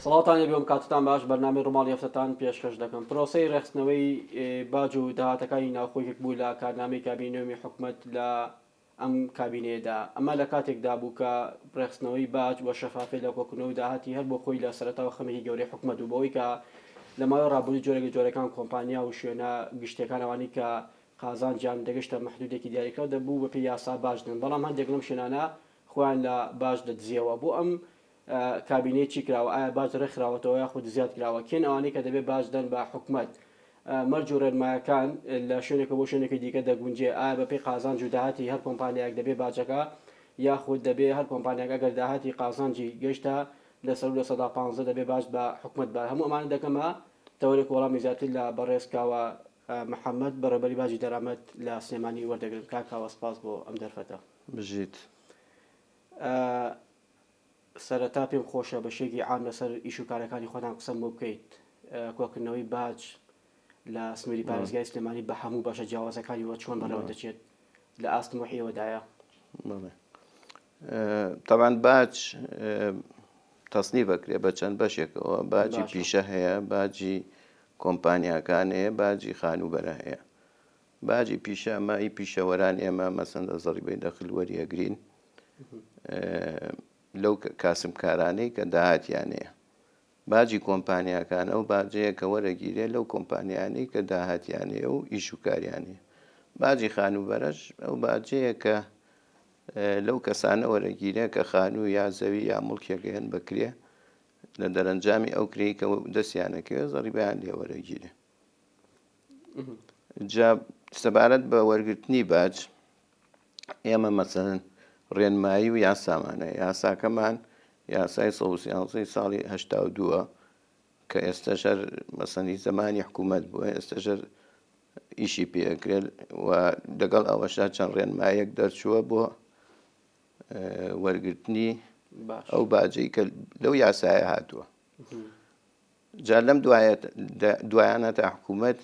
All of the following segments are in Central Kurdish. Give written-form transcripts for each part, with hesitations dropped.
سڵاوتان لێبێ و کاتتان باش بەرنامەی ڕووماڵی هەفتەتان پێشکەش دەکەم پرۆسەی ڕێکخستنەوەی باج و داهاتەکانی ناوخۆ یەکێک بوو لە کارنامەی کابینەی نوێمی حکومەت لە ئەم کابینەیەدا ئەمە لە کاتێکدا بوو کە ڕێکخستنەوەی باج و شەفافیەت لە کۆکردنەوەی داهاتی هەر بۆ خۆی لە سەرەتاوە خەمێکی گەورەی حکومەت بوو بەوەی کە لە ماوەی ڕابردوو جۆرێک لە جۆرەکان کۆمپانیا و شوێنە گشتیەکان ئەوانەی کە قازانجیان دەگەشتە مەحدودێکی دیاریکراو دەبوو بەپێی یاسا باج بدەن بەڵام هەندێک لەم شوێنانە خۆیان لە باج دەدزیەوە بۆ ئەم کابینەی چی کراوە ئایا باج ڕێکخراوەتەوە یاخود زیاد کراوە کێن ئەوانەی کە دەبێت باج دەن بە حکومەت مەرج و ڕێنمایەکان لە شوێنێکە بۆ شوێنێکی دیکە دەگونجێ ئایا بەپێی قازانج و داهاتی هەر کۆمپانیایەک دەبێ باجەکە یاخود دەبێ هەر کۆمپانیاک ئەگەر داهاتی قازانجی گەشتە لە سەرو 15% دەبێ باج بە حکومەت بە هەموو ئەمانە دەکەمە تەوەرێک وەڵامی زیاتر لە بەڕێز کاوە محەممەد بەڕێبەری باجی دەرامەت لە سلێمانی وەردەگرن کاک کاوە سپاس بۆ ئەم دەرفەتە. بژیت. سەرەتا پێم خۆشە بە شێکی عام لەسەر ئیش و کارەکانی خۆتان قسەم بۆ بکەیت کۆکردنەوەی باج لە سنووری پارێزگای سلێمانی بە هەموو بەشە جیاوازەکانیەوە چۆن بەڕێوە دەچێت لە ئاست موحیەوەدایە؟ تەبعەن باج تەسنیف ئەکرێ بە چەند بەشێکەوە باجی پیشە هەیە باجی کۆمپانیاکان هەیە باجی خانووبەرە هەیە باجی پیشە ئەمە ئی پیشەوەران ئێمە مەسەن لە زەڕیبەی دەخل وەریەگرین لەو کاسبکارانەی کە داهاتیان هەیە باجی کۆمپانیاکان ئەو باجەیە کە وەرەگیرێ لەو کۆمپانیانەی کە داهاتیان هەیە و ئیش و کاریان هەیە باجی خانووبەرەش ئەو باجەیە کە لەو کەسانە وەرەگیرێ کە خانوو یا زەوی یا مڵکێک هەن بەکرێ لە دەرەنجامی ئەو کرێی کە دەستیانەکەوێ زەڕیبیان لێ وەرەگیرێ جا سەبارەت بە وەرگرتنی باج ئێمە مەسەلەن ڕێنمایی و یاسامانە یاساکەمان یاسای 113 ساڵی 82 کە ئێستاش هەر مەسەنی زمانی حکوومەت بووە ئێستاش هەر ئیشی پێکرێت و لەگەڵ ئەوەشدا چەند ڕێنمایەک دەرچووە بۆ وەرگرتنی ئەو باجەی کە لەو یاسایە هاتووە جا لەم دوایانە تا حکوومەت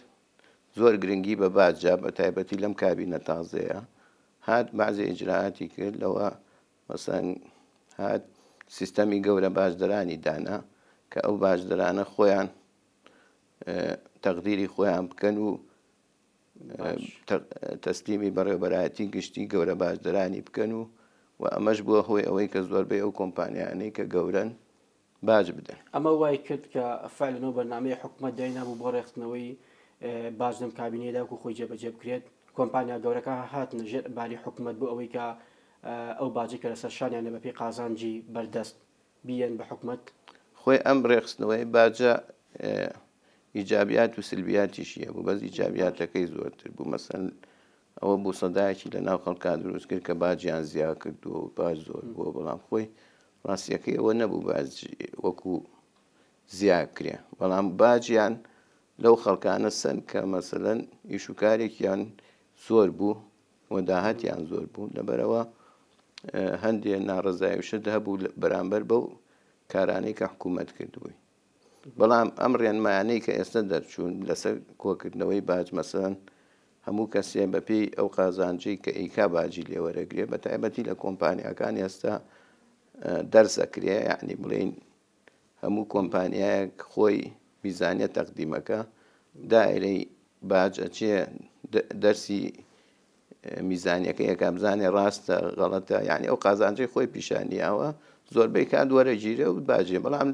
زۆر گرنگی بە باج جا بە تایبەتی لەم کابینە تازەیە هات بەعزێ ئیجرائاتی کرد لەوە مەسەن هات سیستەمی گەورە باجدەرانی دانا کە ئەو باجدەرانە خۆیان تەقدیری خۆیان بکەن و تەسلیمی بەڕێوەبەرایەتی گشتی گەورە باجدەرانی بکەن و و ئەمەش بووە هۆی ئەوەی کە زۆربەی ئەو کۆمپانیانەی کە گەورەن باج بدەن. ئەمە وای کرد کە فعلەن ئەو بەرنامەی حکومەت داینابوو بۆ ڕێکخستنەوەی باج لەم کابینەیەدا وەکو خۆی جێبەجێ بکرێت، کۆمپانیا گەورەکان هاتنە ژێر باری حکومەت بۆ ئەوەی کە ئەو باجەی کە لەسەر شانیانە بەپێی قازانجی بەردەست بیەن بە حکومەت. خۆی ئەم ڕێکخستنەوەی باجە ئیجابیات و سلبیاتیشی هەبوو بەس ئیجابیاتەکەی زۆرتر بوو مەسەن ئەوە بوو سەدایەکی لە ناو خەڵکا دروست کرد کە باجیان زیا کردووە و باج زۆر بووە بەڵام خۆی ڕاستیەکەی ئەوە نەبوو باج وەکو زیا کرێ بەڵام باجیان لەو خەڵکانە سەن کە مەسەلەن ئیش و کارێکیان زۆر بوو و داهاتیان زۆر بوو لەبەرەوە هەندێ ناڕزای و شت هەبوو بەرامبەر بەو کارانەی کە حکوومەت کردبووی بەڵام ئەم ڕێنمایانەی کە ئێستا دەرچوون لەسەر کۆکردنەوەی باج مەسەلەن هەموو کەسێ بەپێی ئەو قازانجەی کە ئەیکا باجی لێ وەرەگرێ بە تایبەتی لە کۆمپانیاکان ئێستا دەرس ئەکرێ یعنی بڵێین هەموو کۆمپانیایەک خۆی میزانیە تەقدیمەکە دایرەی باج ئەچێ دەرسی میزانیەکە یەکا بزانێ ڕاستە غەڵەتە یعنی ئەو قازانجەی خۆی پیشانیاوە زۆربەی کات وەرەگیرێ و باجێ بەڵام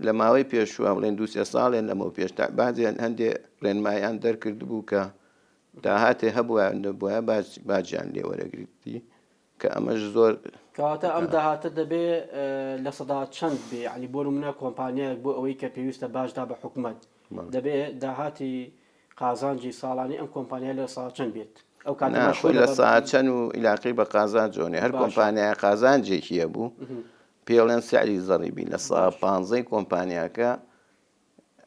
لە ماوەی پێشووە بڵێن دوو سێ ساڵێن لەمەو پێش تا بازیان هەندێ ڕێنمایان دەرکردبوو کە داهاتێ هەبووە نەبووە باج باجیان لێ وەرەگرتی کە ئەمەش زۆر کەواتە ئەم داهاتە دەبێ چەند بێ یعنی بۆ نمونە کۆمپانیایەک بۆ ئەوەی کە پێویستە باجدا بە حکومەت دەبێ داهاتی قازانجی ساڵانەی ئەم کۆمپانیایە لە ساڵ چەند بێت؟ ئەو کاتە نا خۆی لە سا چەند و ئیلاقەی بە قازانجەوە نیە هەر کۆمپانیایە قازانجێکی هەبوو پێڵێن سعری زەڕیبی لە سا پانزەی کۆمپانیاکە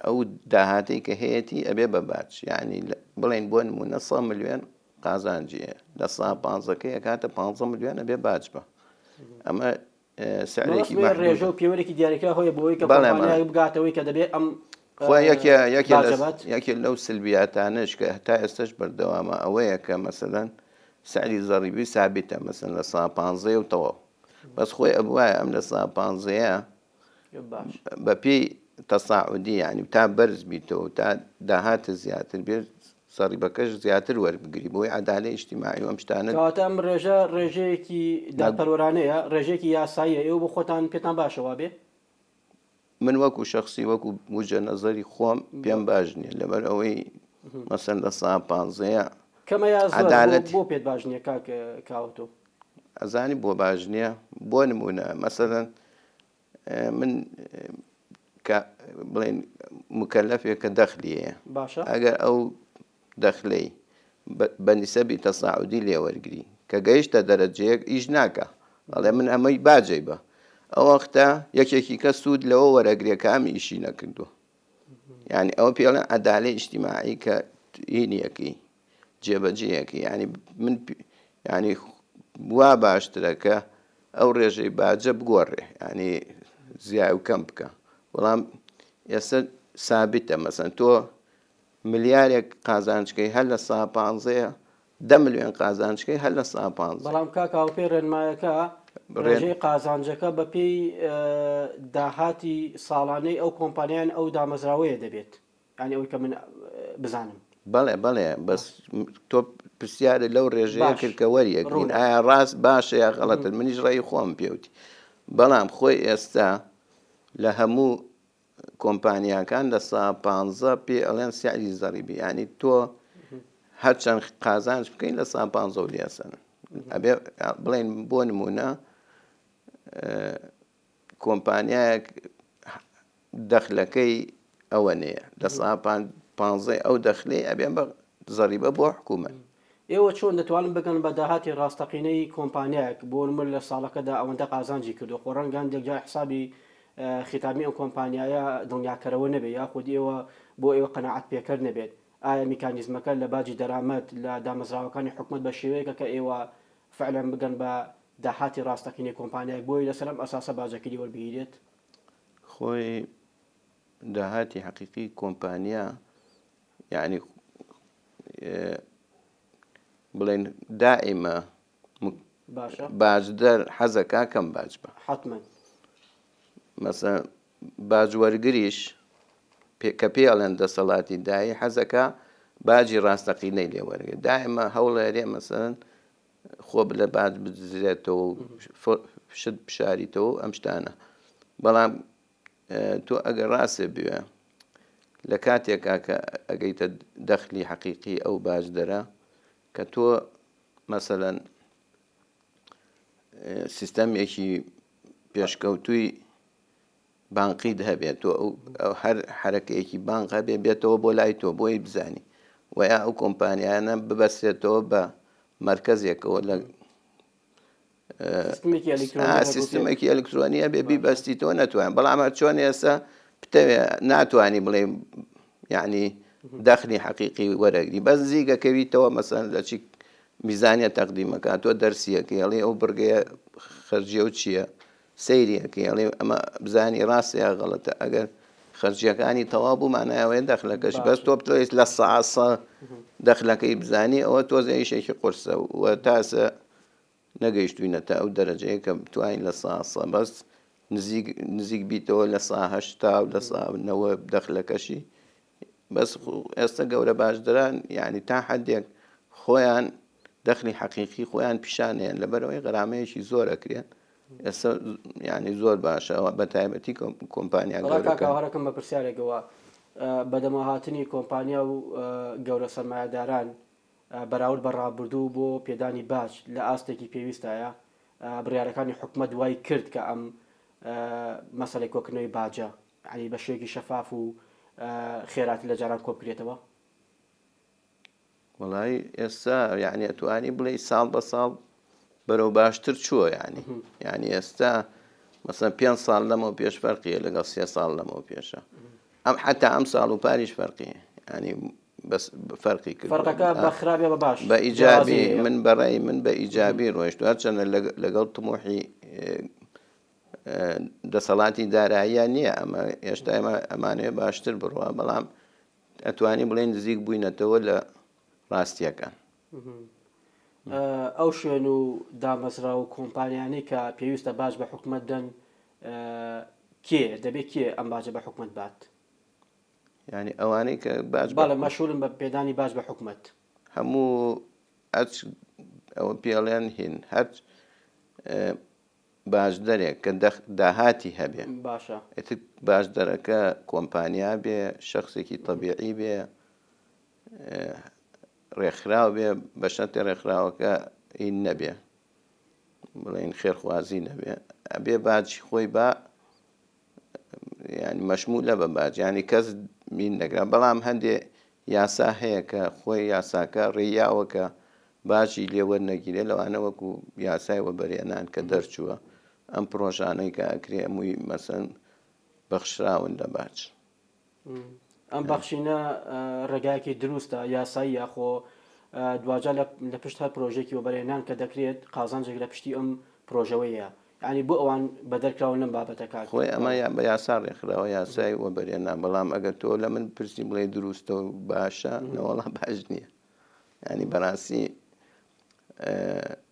ئەو داهاتەی کە هەیەتی ئەبێ بە باج یعنی بڵێن بۆ نمونە 100 ملیۆن قازانجی هەیە لە سا پانزەکەی ئەکاتە 15 ملیۆن ئەبێ باج بە ئەمە سعرێکی ڕێژە و پێوەرێکی دیاریکراو هەیە بۆ ئەوەی کە کۆمپانیایەک بگاتەوەی کە دەبێت ئەم خۆ یەکێ یەکێ یەکێ لەو سلبیاتانەش کە تا ئێستش بەردەوامە ئەوەیە کە مەسەلەن سعری زەڕیبی سابیتە مەسەن لە سا پانزەیە و تەواو بەس خۆی ئەبوایە ئەم لە سا پانزەیە. بە پێی تەساعودی یانی تا بەرز بیتەوە تا داهاتت زیاتر بێت زەڕیبەکەش زیاتر وەربگری بۆی عەدالەی ئیجتیماعی و ئەم شتانە. کەواتە ئەم ڕێژە ڕێژەیەکی دادپەروەرانەیە، ڕێژەیەکی یاساییە، ئێوە بۆ خۆتان پێتان باشە وابێ؟ من وەکو شەخسی وەکو وجە نەزەری خۆم پێم باش نییە لەبەر ئەوەی مەسەن لە سا پانزەیە کەمە یا زۆرە عەدالەت بۆ پێت باش نییە کاک کاوە تۆ؟ ئەزانی بۆ باش نییە بۆ نمونە مەسەلەن من کە بڵێن مکەلەفێک کە دەخلی هەیە باشە ئەگەر ئەو دەخلەی بە نیسەبی تەساعودی لێ وەرگری کە گەیشتە دەرەجەیەک ئیش ناکا ئەڵێ من ئەمەی باجەی بە ئەو وەختە یەکێکی کە سوود لەوە وەرەگرێ کە ئەم ئیشی نەکردووە یعنی ئەوە پێڵێن عەدالەی ئیجتیماعی کە هینیەکەی جێبەجێیەکەی یعنی من یعنی وا باشترە کە ئەو ڕێژەی باجە بگۆڕێ یعنی زیای و کەم بکە بەڵام ئێستا سابتە مەسەن تۆ ملیارێک قازانجکەی هەر لە سا پانزەیە دە ملیۆن قازانجکەی هەر لە سا پانزە. بەڵام کاک هاوپێی ڕێنمایەکە ڕێژەی قازانجەکە بە پێی داهاتی ساڵانەی ئەو کۆمپانیا یان ئەو دامەزراوەیە دەبێت یانی ئەوەی کە من بزانم. بەڵێ بەڵێ بەس تۆ پرسیارت لەو ڕێژەیە کرد کە وەریەگرین ئایا ڕاست باشە یا غەڵەتە منیش ڕێی خۆم پێوتی بەڵام خۆی ئێستا لە هەموو کۆمپانیاکان لە سا پانزە پێ ئەڵێن سعری زەڕیبی یعنی تۆ هەرچەند قازانج بکەین لە سا پانزە و لێسەن ئەبێ بڵێن بۆ نمونە کۆمپانیایەک دەخلەکەی ئەوە نەیە لە سا پانزەی ئەو دەخلەی ئەبێ بە زەڕیبە بۆ حکوومەت. ئێوە چۆن دەتوانن بگەن بە داهاتی ڕاستەقینەی کۆمپانیایەک، بۆ نموونە لە ساڵەکەدا ئەوەندە قازانجی کردووە، خۆ ڕەنگە هەندێک جار حسابی ختامی ئەم کۆمپانیایە دڵنیاکەرەوە نەبێت یاخود ئێوە بۆ ئێوە قەناعەت پێکەر نەبێت، ئایا میکانیزمەکە لە باجی دەرامەت لە دامەزراوەکانی حکومەت بە شێوەیەکە کە ئێوە فعلەن بگەن بە داهاتی ڕاستەقینەی کۆمپانیایەک بۆیە لەسەر ئەم ئەساسە باجەکەی لێ وەربگیرێت؟ خۆی داهاتی حەقیقی کۆمپانیا یعنی بڵێن دائیمە باشە باجدەر حەزەکا کەم باج بە حتمما مەسە باج وەرگریش کە پێ ئەڵێن دەسەڵاتی دایی حەزەکە باجی ڕاستەقینەی لێ وەرگێ دائمە هەوڵێرێ مەسەن خۆ لە باج بدزرێتەوە و شت بشاریتەوە ئەم شتانە بەڵام تۆ ئەگەر ڕاستێ بوێ لە کاتێکا کە ئەگەیتە دەخلی حەقیقی ئەو باجدەرە کە تۆ مەسەلەن سیستەمێکی پێشکەوتووی بانقیت هەبێت تۆ ئەو هەر حرەکەیەکی بانق هەبێ بێتەوە بۆ لای تۆ بۆی بزانی و یا ئەو کۆمپانیانە ببەسترێتەوە بە مەرکەزێکەوە لە سیستمێکی ئەلکترۆنی هەبێ بیبەستیتەوە نەتوان بەڵام هەر چۆن ئێستا بتەوێ ناتوانانی بڵێ یعنی دەخلی حەقیقی وەرەگری بەس زیگەکەویتەوە مەسەن لە چی میزانە تەقدیمەکە تۆ دەرسیەکەی ئەڵێ ئەو بڕگەیە خەرجیە و چییە سەیریەکەی ئەڵێ ئەمە بزانی ڕاستە یا غەڵەتە ئەگەر خەرجیەکانی تەواو بوو مانایەوەیە دەخلەکەش بەس تۆ بتەوێت لە ساسە دەخلەکەی بزانی ئەوە تۆزە ئیشێکی قورسە و تاسە نەگەیشتوینەتە ئەو دەرەجەیە کە بتوانین لە ساسە بەس نزیک نزیک بیتەوە لە سا هەشتا و لە سا نەوە دەخلەکەشی بەس ئێستا گەورە باشدران یعنی تا حدێک خۆیان دەخلی حەقیقی خۆیان پیشانیان لەبەرەوەی غەرامەیەکی زۆر ئەکرێن ئێستا یعنی زۆر باشە بە تایبەتی کۆمپانیا گەورەکان. هەرەکەم بە پرسیارێکەوە بەدەمەهاتنی کۆمپانیا و گەورە سەرمایەداران بەراورد بە ڕابردوو بۆ پێدانی باج لە ئاستێکی پێویستایە، بڕیارەکانی حکومەت وای کرد کە ئەم مەسەلەی کۆکردنەوەی باجە یانی بە شێوەیەکی شەفاف و خێراتر لە جاران کۆبکرێتەوە؟ وەڵایی ئێستا یعنی ئەتوانی بڵێی ساڵ بە ساڵ بەرەو باشتر چووە یعنی یعنی ئێستا مەسەن پێ ساڵ لەمەوە پێش فەرقیە لەگەڵ سێ ساڵ لەمەوە پێشە ئەم حتا ئەم ساڵ و پاریش فەرقی ینی بەس فەرقی کرد فەرقەکە بە خراپ یا بە باش بە ئیجابی من بەڕای من بە ئیجابی ڕۆیشت هەرچەندە لەگەڵ تموحی دەسەڵاتی داراییە نییە ئەمە ئێشتا ئێمە ئەمانەیە باشتر بڕوا بەڵام ئەتوانی بڵێن نزیک بووینەتەوە لە ڕاستیەکان. ئەو شوێن و دامەزراو و کۆمپانیانەی کە پێویستە باج بە حکومەت دەن. کێ دەبێ کێ ئەم باجە بە حکومەت بات؟ یانی ئەوانەی کە باج بەڵێ مەشغولن بە پێدانی باج بە حکومەت. هەموو هەرچ ئەوە پێڵێن هین هەرچ باجدەرێک کە داهاتی هەبێ باشە ئیتر باجدەرەکە کۆمپانیا بێ شخصێکی تەبیعی بێ ڕێکخراو بێ بە شەرتێ ڕێکخراوەکە هین نەبێ بڵێن خێرخوازی نەبێ ئەبێ باجی خۆی با یانی مەشمولە بە باج یانی کەس مین نەکرا بەڵام هەندێ یاسا هەیە کە خۆی یاساکە ڕێیاوە کە باجی لێ وەرنەگیرێ لەوانە وەکو یاسای وەبەرهێنان کە دەرچووە ئەم پرۆژانەی کە ئەکرێ هەمووی مەسەن بەخشراون لە باج. ئەم بەخشینە ڕێگایەکی دروستە یاسایی یاخۆ دواجار لە پشت هەر پرۆژێکی وەبەرهێنان کە دەکرێت قازانجێک لە پشتی ئەم پرۆژەوەیە یانی بۆ ئەوان بەدەرکراون لەم بابەتە کاک خۆی ئەمە یا بە یاسا ڕێکخراوە یاسای وەبەرهێنان بەڵام ئەگەر تۆ لە من پرسی بڵێ دروستە و باشە نەوەڵا باش نییە ینی بەڕاستی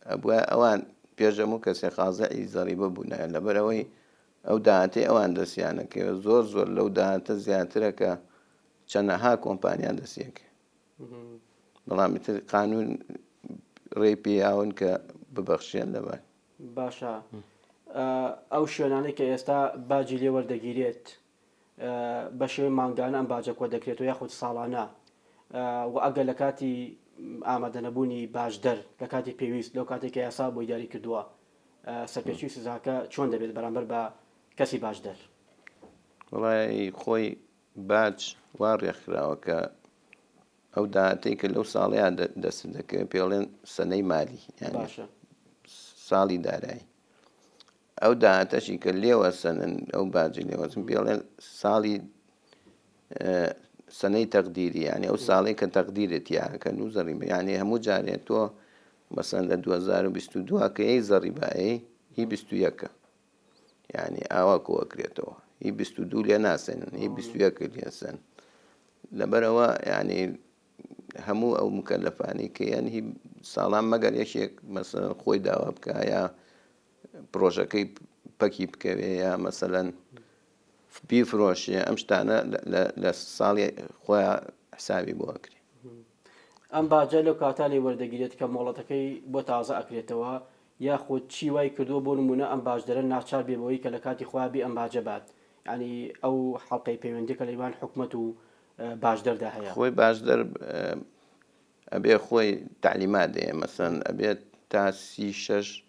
ئەبووە ئەوان پێش هەموو کەسێ خازعی زەریبە بوونایە لەبەرەوەی ئەو داهاتەی ئەوان دەستیانەکەوێت زۆر زۆر لەو داهاتە زیاترە کە چەنەها کۆمپانیا دەستیەکەوێت بەڵام ئیتر قانون ڕێی پێیاون کە ببەخشێن لەبەر باشە ئەو شوێنانەی کە ئێستا باجی لێ وەردەگیرێت بە شێوەی مانگانە ئەم باجە کۆ دەکرێتەوە یاخود ساڵانە و ئەگەر لە کاتی ئامادەنەبوونی باجدەر لە کاتی پێویست لەو کاتێک کە یاسا بۆی دیاری کردووە سەرپێچی و سزاکە چۆن دەبێت بەرامبەر بە کەسی باجدەر؟ وەڵای خۆی باج وا ڕێکخراوە کە ئەو داهاتەی کە لەو ساڵەیا دەستت دەکەوێت پێڵێن سەنەی مالی یانی باشە ساڵی دارایی ئەو داهاتەشی کە لێوە سەنن ئەو باجی لێوەسن پێڵێن ساڵی سەنەی تەقدیری یعنی ئەو ساڵی کە تەقدیرت یاکەن و زەڕیبە یعنی هەموو جارێ تۆ مەسەن لە 2022 کە یەی زەڕیبایەی هی 21 یعنی ئاوا کۆئەکرێتەوە هی 22 لێ ناسێنن هی 21 لێسەن لەبەرئەوە یانی هەموو ئەو مکەلەفانەی کە یان هی ساڵان مەگەر یەکێک مەسەلەن خۆی داوا بکە یا پرۆژەکەی پەکی بکەوێ یا مەسەلەن بیفرۆشێ ئەم شتانە لە ساڵی خۆیان حسابی بۆ ئەکرێ. ئەم باجە لەو کاتە لێ وەردەگیرێت کە مۆڵەتەکەی بۆ تازە ئەکرێتەوە یاخود چی وای کردووە بۆ نموونە ئەم باجدەرە ناچار بێ بەوەی کە لە کاتی خۆیا بێ ئەم باجە بات یانی ئەو حەڵقەی پەیوەندیە کە لە نێوان حکومەت و باجدەردا هەیە. خۆی باجدەر ئەبێ خۆی تەعلیمات دەیە مەسەن ئەبێت تا 36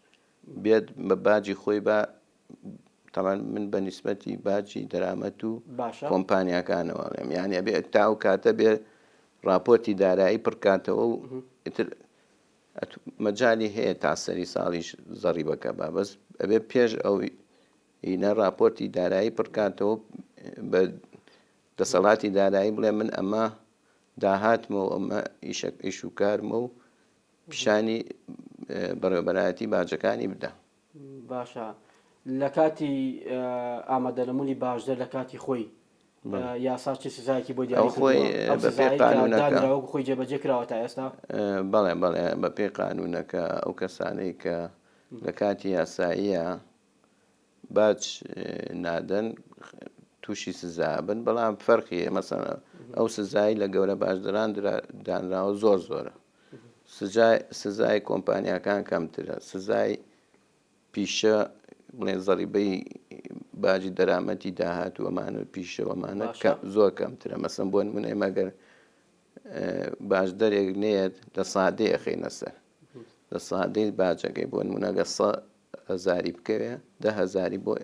بێت بە باجی خۆی بە تەمان من بە نیسبەتی باجی دەرامەت و باشە کۆمپانیاکانەوە ئەڵێم یانی ئەبێ تا ئەو کاتە بێ راپۆرتی دارایی پڕکاتەوە و ئیتر مەجالی هەیە تا سەری ساڵیش زەڕیبەکە با بەس ئەبێ پێش ئەو هینە راپۆرتی دارایی پڕکاتەوە بە دەسەڵاتی دارایی بڵێ من ئەمە داهاتمە و ئەمە ئیشەک ئیش و کارمە و پیشانی بەڕێوەبەرایەتی باجەکانی بدا. باشە لە کاتی ئامادەنەبوونی باجدەر لە کاتی خۆی یاسا چ سزایەکی بۆ دیاری ئەو خۆی کردووە؟ ئەو بەپێی سزایەی کە قانوونەکە دانراوە وەکو خۆی جێبەجێ کراوە تا ئێستا؟ بەڵێ بەڵێ بەپێی قانوونەکە ئەو کەسانەی کە لە کاتی یاساییە باج نادەن تووشی سزا بن بەڵام فەرقی هەیە مەسەن ئەو سزای لە گەورە باجدەران دانراوە زۆر زۆرە سزای سزای کۆمپانیاکان کەمترە سزای پیشە بڵێن زەریبەی باجی دەرامەتی داهات و ئەمانە پیشە و ئەمانە باشە. زۆر کەمترە مەسەن بۆ نمونە ئێمە گەر باجدەرێک نێت لە سادەی ئەخەینە سەر لە سادەی باجەکەی بۆ نمونە گە سە هەزاری بکەوێ دە هەزاری بۆ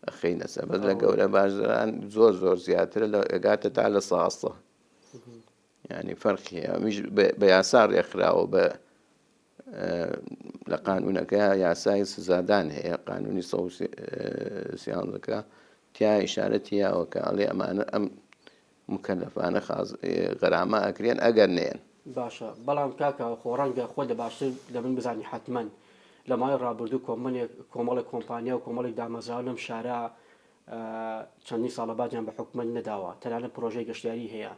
ئەخەینە سەر بەس لە گەورە باجدەران زۆر زۆر زیاترە لە ئەگاتە تا لە ساسە یعنی فەرقی هەیە ئەمیش بە یاسا ڕێکخراوە بە لە قانونەکە یاسای سزادان هەیە قانونی سیانزەکە تیا ئیشارەتی یاوە کە ئەڵێ ئەمانە ئەم مکەلەفانە خاز غەرامە ئەکرێن ئەگەر نێن. باشە بەڵام کاکە خۆ ڕەنگە خۆت لە باشتر لە من بزانی حەتمەن لە ماوەی ڕابردوو کۆمەنێک کۆمەڵێک کۆمپانیا و کۆمەڵێک دامەزراوە لەم شارە چەندین ساڵە باجیان بە حکومەت نەداوە تەنانەت پرۆژەی گەشتیاری هەیە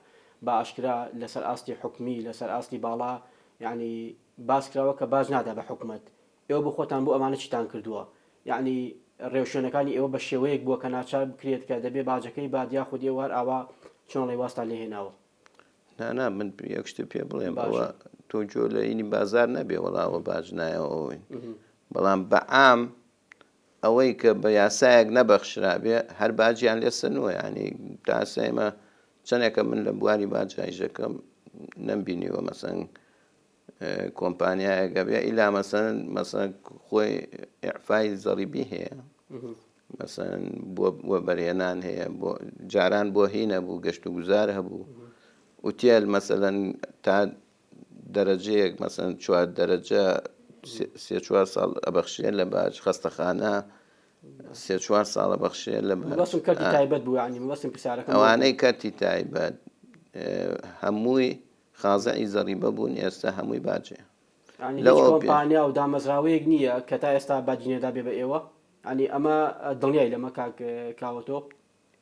بە ئاشکرا لەسەر ئاستی حکومی لەسەر ئاستی باڵا یعنی باس کراوە کە باج نادا بە حکومەت ئێوە بۆ خۆتان بۆ ئەمانە چیتان کردووە یعنی. ڕێوشوێنەکانی ئێوە بە شێوەیەک بووە کە ناچار بکرێت کە دەبێ باجەکەی بات یاخود ئێوە هەر ئاوا چۆن ئەڵێی وازتان لێ هێناوە؟ نا نا من یەک شتت پێ بڵێم باشە. ئەوە تۆ گوێ لە ئینی بازار نەبێ وەڵا ئەوە باج نایەوە ئەوەی بەڵام بە عام ئەوەی کە بە یاسایەک نەبەخشرابێ هەر باجیان لێ سەنووە یانی تا ئێستا ئێمە چەندێکە من لە بواری باج ئیشەکەم نەمبینیوە مەسەن کۆمپانیایەک هەبێ ئیلا مەسەن مەسەن خۆی ئیعفای زەڕیبی هەیە مەسەن بۆ وەبەرهێنان هەیە بۆ جاران بۆ هی نەبوو گەشت و گوزار هەبوو ئوتێل مەسەلەن تا دەرەجەیەک مەسەن چوار دەرەجە سێ چوار ساڵ ئەبەخشرێت لە باج خەستەخانە سێ چوار ساڵە بەخشرێت لە باج مەبەستم کەرتی تایبەت بوو یانی مەبەستم پرسیارەکەم ئەوە بوو. ئەوانەی کەرتی تایبەت هەمووی خازعی زەڕیبە بوون ئێستا هەمووی باجەیە. یانی هیچ لەوە پێ. کۆمپانیا و دامەزراوەیەک نییە کە تا ئێستا باجی نەدابێ بە ئێوە؟ یانی ئەمە دڵنیای لەمە کاک کاوە تۆ؟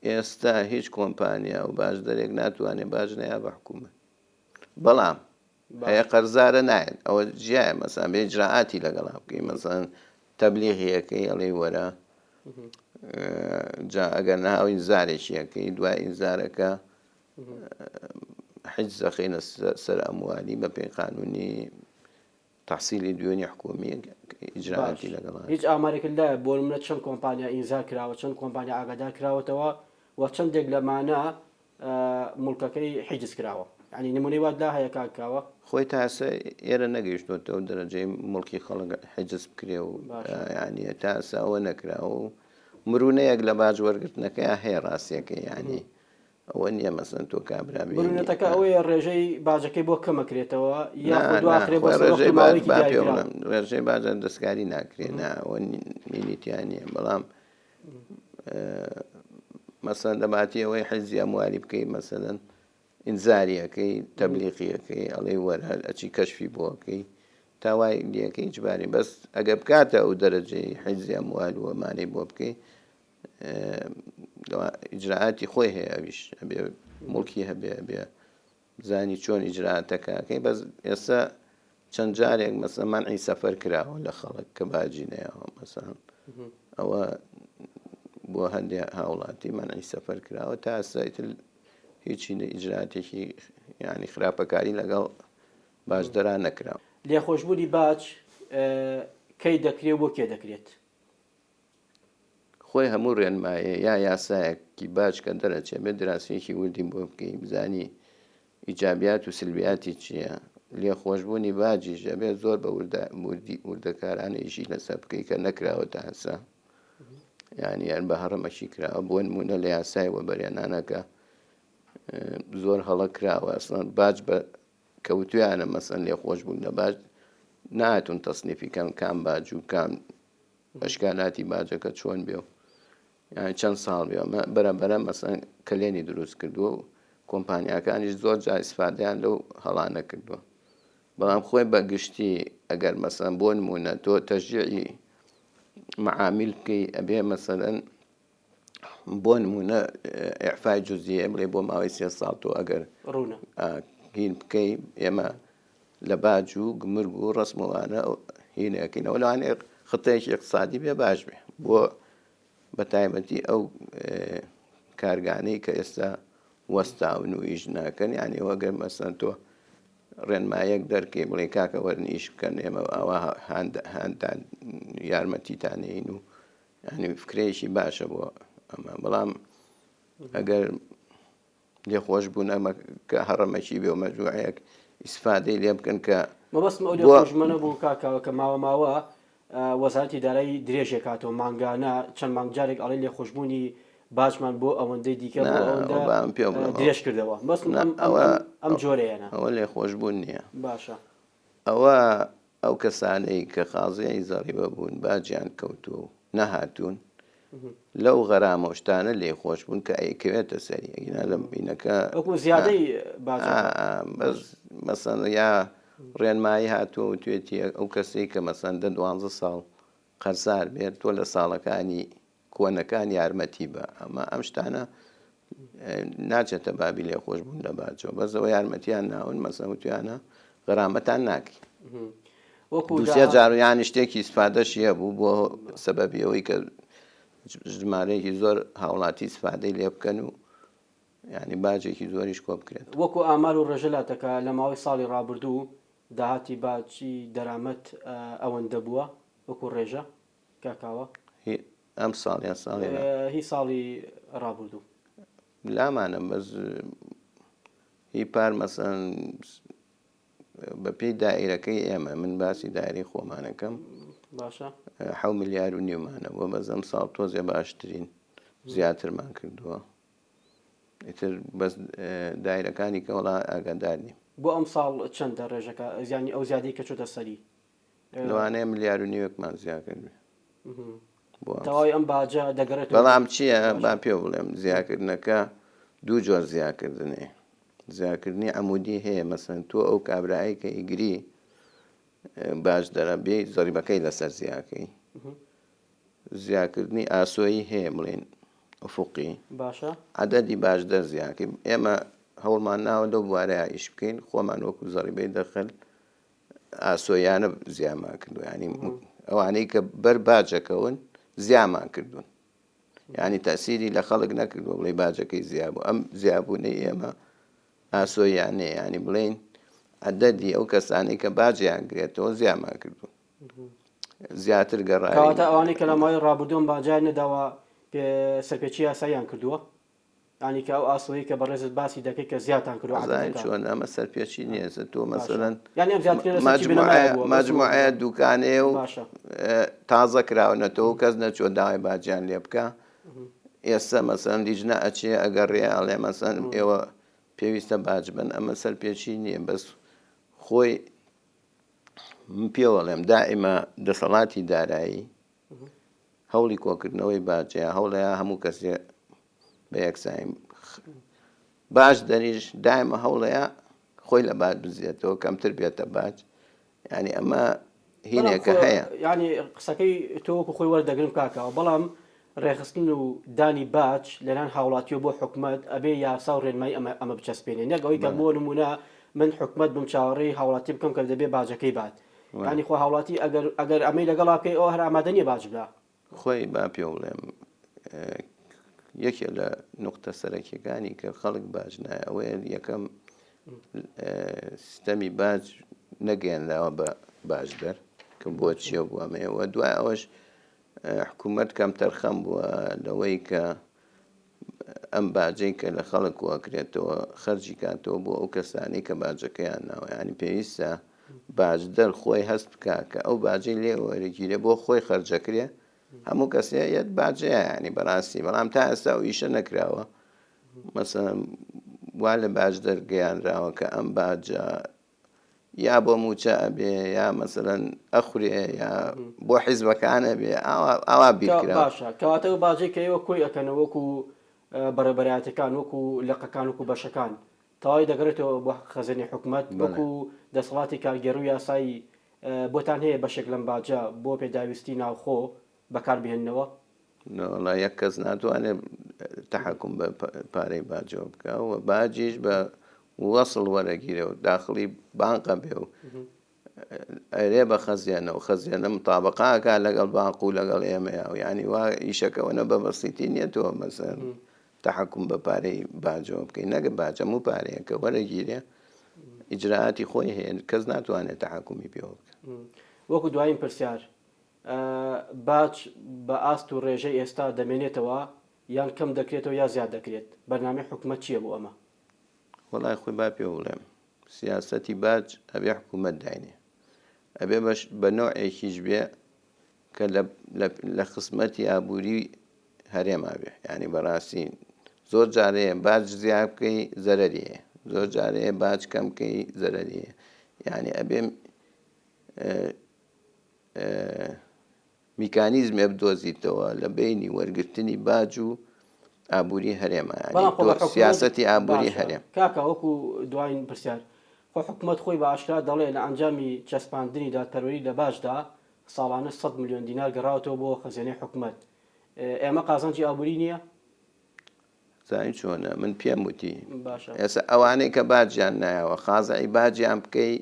ئێستا هیچ کۆمپانیا و باجدەرێک ناتوانێ باج نەیا بە حکوومەت. بەڵام هەیە قەرزارە نایەت ئەوە جیایە مەسەن بێ ئیجرائاتی لەگەڵا بکەی مەسەن تەبلیغی ئەکەی ئەڵێی وەرە جا ئەگەر نەها ئەو ئینزارێکی ئەکەی دوای ئینزارەکە حیجز ئەخەینە سەر ئەموالی بە پێی قانونی تەحسیلی دوێنی حکومی ئیجرائاتی لەگەڵ هیچ ئامارێکت لایە بۆ نمونە چەند کۆمپانیا ئینزار کراوە چەند کۆمپانیا ئاگادار کراوەتەوە و چەندێک لەمانە موڵکەکەی حیجز کراوە یانی نمونەی وات لا هەیە کاک کاوە؟ خۆی تا ئێستا ئێرە نەگەیشتۆتە ئەو دەرەجەی موڵکی خەڵک حیجز بکرێ و یانی تا ئێستا ئەوە نەکراوە و مرونەیەک لە باج وەرگرتنەکەیا هەیە ڕاستیەکەی یانی ئەوە نییە مەسەن تۆ کابرا بێنی مرونەتەکە ئەوەیە ڕێژەی باجەکەی بۆ کەمەکرێتەوە یاخود نا نا دواخرێ بۆ خۆی سەر وەخت ڕێژەی و باج ماوەیەکی با پێ دیاریکراو. بڵێم ڕێژەی باج دەستکاری ناکرێ نا ئەوە نینی تیا نییە بەڵام مەسەن لەباتی ئەوەی حیزی ئەموالی بکەی مەسەلەن ئینزاری ئەکەی تەبلیغی ئەکەی ئەڵێی وەرە ئەچی کەشفی بۆ ئەکەی تا وای لەکەی ئیجباری بەس ئەگە بکاتە ئەو دەرەجەی حیزی ئەموال و ئەمانەی بۆ بکەی ئیجراعاتی خۆی هەیە ئەویش ئەبێ موڵکی هەبێ ئەبێ بزانی چۆن ئیجرائاتەکە ئەکەی بەس ئێستا چەند جارێک مەسەن مەنعی سەفەر کراوە لە خەڵک کە باجی نەیاوە مەسەن ئەوە بۆ هەندێ هاوڵاتی مەنعی سەفەر کراوە تا ئێستا ئیتر هیچی ئیجراتێکی یعنی خراپەکاری لەگەڵ باجدەران نەکراوە. لێخۆشبوونی باج کەی دەکرێ و بۆ کێ دەکرێت؟ خۆی هەموو ڕێنمایێ یا یاسایەکی باج کە دەرەچێ بێ دراسەیەکی وردی بۆ بکەی بزانی ئیجابیات و سلبیاتی چییە لێخۆشبوونی باجیش ئەبێ زۆر بە وردی وردەکارانە ئیشی لەسەر بکەی کە نەکراوە تا ئێستا یعنی هەر بە هەڕەمەکی کراوە بۆ نمونە لە یاسای وەبەرهێنانەکە زۆر هەڵە کراوە ئەسڵەن باج بە کە وتویانە مەسەن لێخۆشبوون لە باج ناتون تەسنیفی کەم کام باج و کام ئەشکالاتی باجەکە چۆن بێ و یان چەند ساڵ بێ ئەمە بەرە بەرە مەسەن کەلێنی دروست کردووە و کۆمپانیاکانیش زۆر جار ئیسفادەیان لەو هەڵانە کردووە بەڵام خۆی بە گشتی ئەگەر مەسەن بۆ نمونە تۆ تەشجیعی معامیل بکەی ئەبێ مەسەلەن بۆ نمونە ئیعفای جزئیە بڵێ بۆ ماوەی سێ ساڵ تۆ ئەگەر ڕوونە هین بکەی ئێمە لە باج و گومرگ و ڕەسم و ئەوانە هینەکەینەوە لەوانەیە خطەیەکی ئیقتسادی بێ باش بێ بۆ بە تایبەتی ئەو کارگانەی کە ئێستا وەستاون و ئیش ناکەن یعنی وەگەر مەسەن تۆ ڕێنمایەک دەرکەی بڵێ کاکە وەرن ئیش بکەن ئێمە ئاوا هاندان یارمەتیتانەین و یعنی فکرەیەکی باشە بۆ ئەمە بەڵام ئەگەر لێخۆش بوون ئەمە کە هەڕەمەکی بێ و مەجموعەیەک ئیسفادەی لێ بکەن کە مەبەستم ئەو لێخۆشبوونە بوو کاک کاوە کە ماوە ماوە وەزارەتی دارایی درێژێ کاتەوە مانگانە چەند مانگ جارێک ئەڵێ لێخۆشبوونی باجمان بۆ ئەوەندەی دیکە بۆ ئەوەندە درێژ کردەوە مەبەستم ئەم جۆرەیەنە. ئەوە لێخۆشبوون نییە. باشە. ئەوە ئەو کەسانەی کە قازیی زەڕیبە بوون باجیان کەوتووە و نەهاتوون لەو غەرامە و شتانە لێی خۆش بوون کە ئەیکەوێتە سەری ئەگینا لە بینەکە وەکو زیادەی باجەکە. بەس مەسەن یا ڕێنمایی هاتووە و توێتی ئەو کەسەی کە مەسەن دە دوانزە ساڵ قەرزار بێت تۆ لە ساڵەکانی کۆنەکان یارمەتی بە ئەمە ئەم شتانە ناچێتە بابی لێخۆشبوون لە باجەوە بەس ئەوە یارمەتیان ناون مەسەن وتویانە غەرامەتان ناکەین وەکو دوسێ جار یانی شتێکی ئیسفادەشی هەبوو بۆ سەبەبی ئەوەی کە ژمارەیەکی زۆر هاوڵاتی ئیسفادەی لێ بکەن و یانی باجێکی زۆریش کۆ بکرێت. وەکو ئامار و ڕێژە لاتەکە لە ماوەی ساڵی ڕابردوو داهاتی باجی دەرامەت ئەوەندە بووە وەکو ڕێژە کاک کاوە؟ هی ئەم ساڵ یان ساڵی ڕا؟ هی ساڵی ڕابردوو. لامانە بەس هی پار مەسەن بە پێی دائیرەکەی ئێمە من باسی دایرەی خۆمانەکەم باشە حەو ملیار و نیومانە بۆ بەس ئەم ساڵ تۆزێ باشترین زیاترمان کردووە ئیتر بەس دایرەکانی کە وەڵا ئاگادار نیم. بۆ ئەمساڵ چەندە ڕێژەکە یانی ئەو زیادەی کە چۆتە سەری؟ لەوانەیە ملیار و نیوێکمان زیاد کردبێ بۆ ئەمساڵ. تەواوی ئەم باجە دەگەڕێتەوە بەڵام چییە با پێ بڵێم زیاکردنەکە دوو جۆر زیاکردنێ زیاکردنی عەمودی هەیە مەسەن تۆ ئەو کابرایەی کە ئیگری باج دەرە بێ زەریبەکەی لەسەر زیاکەی زیاکردنی ئاسۆیی هەیە بڵێین ئوفوقی باشە. عەدەدی باجدەر زیاکەی ئێمە هەوڵمان ناوە لەو بوارەیا ئیش بکەین خۆمان وەکو زەڕیبەی دەخل ئاسۆیانە زیامان کردو ینی ئەوانەی کە بەر باجەکەون زیامان کردوون ینی تەسیری لە خەڵک نەکردووە بڵێ باجەکەی زیابوو ئەم زیابوونەی ئێمە ئاسۆیانەیە ینی بڵێین عەدەدی ئەو کەسانەی کە باجیان گرێتەوە زیامان کردوون زیاتر گەڕاوین. کەواتە ئەوانەی کە لە ماوەی ڕابردوو ئەم باجەیان نەداوە پێ سەرپێچی یاساییان کردووە؟ یانی کە ئەو ئاسۆیەی کە بەڕێزت باسی دەکەی کە زیاتان کردووە ئەزانی عەدەدەکان. چۆن ئەمە سەرپێچی نییە ئێستا تۆ باشە مەسەلەن یانی ئەم زیادکردنە لەسەر چی بنەمایەک مەجموعەیە بووە بەس مەجموعەیە دوکانەیە و باشە. تازە کراونەتەوە و کەس نەچووە داوای باجیان لێ بکا ئێستا مەسەلەن لیژنە ئەچێ ئەگەڕێ ئەڵێ مەسەلەن ئێوە پێویستە باج بەن ئەمە سەرپێچی نییە بەس خۆی من پێوەڵێم دائیمە دەسەڵاتی دارایی هەوڵی کۆکردنەوەی باجەیە هەوڵەیە هەموو کەسێ بە یەکسانی باج دەریش دایمە هەوڵەیە خۆی لە باج بزیێتەوە کەمتر بێتە باج ینی ئەمە هینێکە هەیە ینی قسەکەی تۆ وەکو خۆی وەردەگرم کاکەوە بەڵام ڕێکخستن و دانی باج لەلایەن هاوڵاتیەوە بۆ حکومەت ئەبێ یاسا و ڕێنمایی ئەمە ئەمە بچەسپێنێ نەک ئەوەی کە بۆ نمونە من حکومەت بم چاوەڕێی هاوڵاتی بکەم کە دەبێ باجەکەی بات یانی خۆ هاوڵاتی ئەگەر ئەگەر ئەمەی لەگەڵا بکەی ئەو هەر ئامادە نییە باج بدا. خۆی با پێ بڵێم یەکێ لە نوقتە سەرەکیەکانی کە خەڵک باج نایە ئەوەیە یەکەم سیستەمی باج نەگەیەنراوە بە باجدەر کە بۆ چییە بۆ ئەمەیە و دوای ئەوەش حکوومەت کەمتەرخەم بووە لەوەی کە ئەم باجەی کە لە خەڵک کۆئەکرێتەوە خەرجی کاتەوە بۆ ئەو کەسانەی کە باجەکەیان ناوە یانی پێویستە باجدەر خۆی هەست بکا کە ئەو باجەی لێ وەرەگیرێ بۆ خۆی خەرجەکرێ هەموو کەسێ یەت باجەیە ینی بەڕاستی بەڵام تا ئێستا ئەو ئیشە نەکراوە مەسەلەن وا لە باجدەر گەیانراوە کە ئەم باجە یا بۆ موچە ئەبێ یا مەسەلەن ئەخورێ یا بۆ حیزبەکان ئەبێ ئاوا ئاوا بیرکراوە. باشە کەواتە ئەو باجەی کە ئێوە کۆی ئەکەنەوە وەکو بەڕێوبەرایەتەکان وەکو لقەکان وەکو بەشەکان تەواوی دەگەڕێتەوە بۆ خەزێنەی حکومەت وەکو دەسەڵاتی کارگێڕی و یاسایی بۆتان هەیە بەشێک لەم باجە بۆ پێداویستی ناوخۆ بەکار بهێننەوە؟ نەوەڵا یەک کەس ناتوانێت تەحەکوم بە پارەی باجەوە بکا و باجیش بە وەسڵ وەرەگیرێ و داخڵی بانقە بێ و ئەرێ بە خەزێنە و خەزێنە متابقە ئەکا لەگەڵ بانق و لەگەڵ ئێمەیا و یعنی وا ئیشەکەەوە نە بە بەسیتی نییە تۆ مەسەن تەحەکوم بە پارەی باجەوە بکەی نەگە باجە هەموو پارەیە کە وەرەگیرێ ئیجرائاتی خۆی هەیە کەس ناتوانێت تەحەکومی پێوە بکە. وەکو دوایین پرسیار باج بە ئاست و ڕێژەی ئێستا دەمێنێتەوە یان کەم دەکرێتەوە یا زیاد دەکرێت؟ بەرنامەی حکومەت چییە بۆ ئەمە؟ وەڵای خۆی با پێو بڵێم سیاسەتی باج ئەبێ حکوومەت داینێ ئەبێ بەش بە نەوعێکیش بێ کە لە لە خزمەتی ئابووری هەرێما بێ یعنی بەڕاستی زۆر جارەیە باج زیاد بکەی زەرەری هەیە زۆر جارەیە باج کەم بکەی زەرەری هەیە یعنی ئەبێ میکانیزمێ بدۆزیتەوە لە بەینی وەرگرتنی باج و ئابووری هەرێمە یانی بەڵام خۆ تۆ بە حکومەت سیاسەتی ئابووری باشە هەرێم. کاکە وەکو دواین پرسیار خۆ حکومەت خۆی بە ئاشکرا دەڵێ لە ئەنجامی چەسپاندنی دادپەروەری لە باجدا ساڵانە سەد ملیۆن دینار گەڕاوەتەوە بۆ خەزێنەی حکومەت ئێمە قازانجی ئابووری نییە؟ زانی چۆنە من پێم وتی باشە ئێستا ئەوانەی کە باجیان نایەوە خازعی باجیان بکەی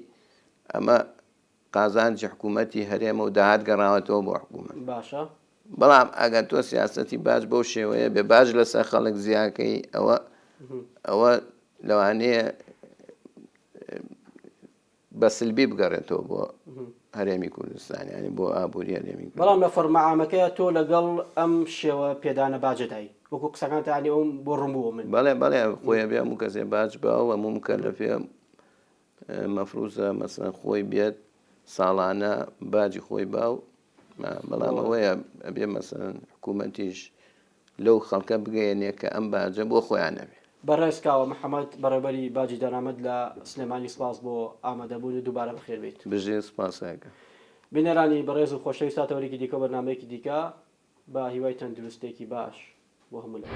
ئەمە قازانجی حکوومەتی هەرێمە و داهات گەڕاوەتەوە بۆ حکوومەت. باشە. بەڵام ئەگەر تۆ سیاسەتی باج بەو شێوەیە بێ باج لەسەر خەڵک زیاکەی ئەوە ئەوە لەوانەیە بە سلبی بگەڕێتەوە بۆ هەرێمی کوردستان یانی بۆ ئابووری هەرێمی کوردستان. بەڵام لە فۆرمە عامەکەیا تۆ لەگەڵ ئەم شێوە پێدانە باجەدای وەکو قسەکانت یانی ئەوم بۆ ڕوون بوو بۆ من. بەڵێ بەڵێ خۆی ئەبێ هەموو کەسێ باج با و هەموو مکەلەفێ مەفروزە مەسەن خۆی بێت ساڵانە باجی خۆی با و بەڵام ئەوەیە ئەبێ مەسەن حکوومەتیش لەو خەڵکە بگەیەنێ کە ئەم باجە بۆ خۆیان ئەبێ. بەڕێز کاوە محەمەد بەڕێوبەری باجی دەرامەت لە سلێمانی سپاس بۆ ئامادەبوون و دووبارە بەخێر بێیت. بژیت سپاس ئەکەم. بینەرانی بەڕێز و خۆشەویست تا تەوەرێکی دیکە و بەرنامەیەکی دیکە بە هیوای تەندروستێکی باش بۆ هەموو لایەک.